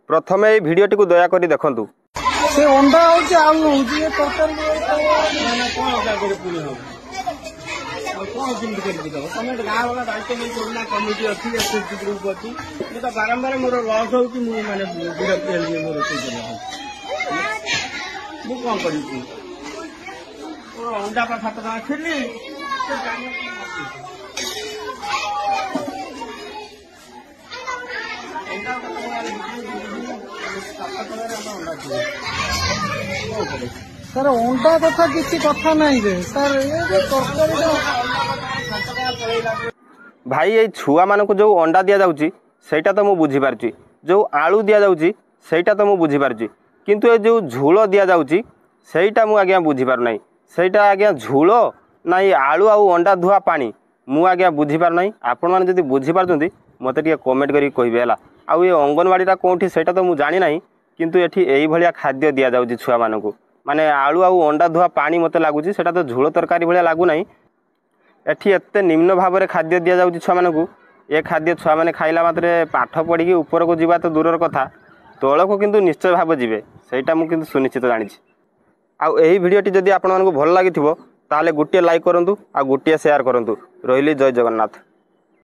ପ୍ରଥମେ ଏଇ ଭିଡ଼ିଓଟିକୁ ଦୟାକରି ଦେଖନ୍ତୁ। ସେ ଅଣ୍ଡା ହଉଛି, ଆଳୁ ହଉଛି, ଏ ତରକାରୀ। କଣ ଜାଗାରେ ପୁଣି ହବ ଆଉ କଣ କେମିତି କରିକି ଦବ ତମେ? ଗାଁ ବାଲା ଦାୟିତ୍ୱ ନେଇ କରୁନା। କମିଟି ଅଛି, ଏସ୍ ଗ୍ରୁପ୍ ଅଛି। ମୁଁ ତ ବାରମ୍ବାର ମୋର ଲସ୍ ହଉଛି, ମୁଁ ମାନେ ବିରକ୍ତି ହେଲି। ମୋ ରୋଷେଇ କରିବା ମୁଁ କଣ କରିବି? ମୋର ଅଣ୍ଡା ପା 7 ଟଙ୍କା ଥିଲି। ଅଣ୍ଡା 7 ଟଙ୍କାରେ ଆମେ ଅଣ୍ଡା ଥିବ। କଣ କରିବି ସାର୍? ଅଣ୍ଡା କଥା କିଛି କଥା ନାହିଁ ଯେ ସାର୍, ଏ ଯୋଉ ତରକାରୀଟା। ଭାଇ, ଏଇ ଛୁଆମାନଙ୍କୁ ଯେଉଁ ଅଣ୍ଡା ଦିଆଯାଉଛି ସେଇଟା ତ ମୁଁ ବୁଝିପାରୁଛି, ଯେଉଁ ଆଳୁ ଦିଆଯାଉଛି ସେଇଟା ତ ମୁଁ ବୁଝିପାରୁଛି, କିନ୍ତୁ ଏ ଯେଉଁ ଝୋଳ ଦିଆଯାଉଛି ସେଇଟା ମୁଁ ଆଜ୍ଞା ବୁଝିପାରୁନାହିଁ। ସେଇଟା ଆଜ୍ଞା ଝୋଳ ନା ଏଇ ଆଳୁ ଆଉ ଅଣ୍ଡା ଧୁଆ ପାଣି, ମୁଁ ଆଜ୍ଞା ବୁଝିପାରୁନାହିଁ। ଆପଣମାନେ ଯଦି ବୁଝିପାରୁଛନ୍ତି ମୋତେ ଟିକେ କମେଣ୍ଟ କରିକି କହିବେ, ହେଲା? ଆଉ ଏ ଅଙ୍ଗନବାଡ଼ିଟା କେଉଁଠି ସେଇଟା ତ ମୁଁ ଜାଣିନାହିଁ, କିନ୍ତୁ ଏଠି ଏଇଭଳିଆ ଖାଦ୍ୟ ଦିଆଯାଉଛି ଛୁଆମାନଙ୍କୁ, ମାନେ ଆଳୁ ଆଉ ଅଣ୍ଡା ଧୁଆ ପାଣି ମୋତେ ଲାଗୁଛି। ସେଇଟା ତ ଝୋଳ ତରକାରୀ ଭଳିଆ ଲାଗୁନାହିଁ। ଏଠି ଏତେ ନିମ୍ନ ଭାବରେ ଖାଦ୍ୟ ଦିଆଯାଉଛି ଛୁଆମାନଙ୍କୁ। ଏ ଖାଦ୍ୟ ଛୁଆମାନେ ଖାଇଲା ମାତ୍ରେ ପାଠ ପଢ଼ିକି ଉପରକୁ ଯିବା ତ ଦୂରର କଥା, ତଳକୁ କିନ୍ତୁ ନିଶ୍ଚୟ ଭାବେ ଯିବେ, ସେଇଟା ମୁଁ କିନ୍ତୁ ସୁନିଶ୍ଚିତ ଜାଣିଛି। ଆଉ ଏହି ଭିଡ଼ିଓଟି ଯଦି ଆପଣମାନଙ୍କୁ ଭଲ ଲାଗିଥିବ ତାହେଲେ ଗୋଟିଏ ଲାଇକ୍ କରନ୍ତୁ ଆଉ ଗୋଟିଏ ସେୟାର କରନ୍ତୁ। ରହିଲି, ଜୟ ଜଗନ୍ନାଥ।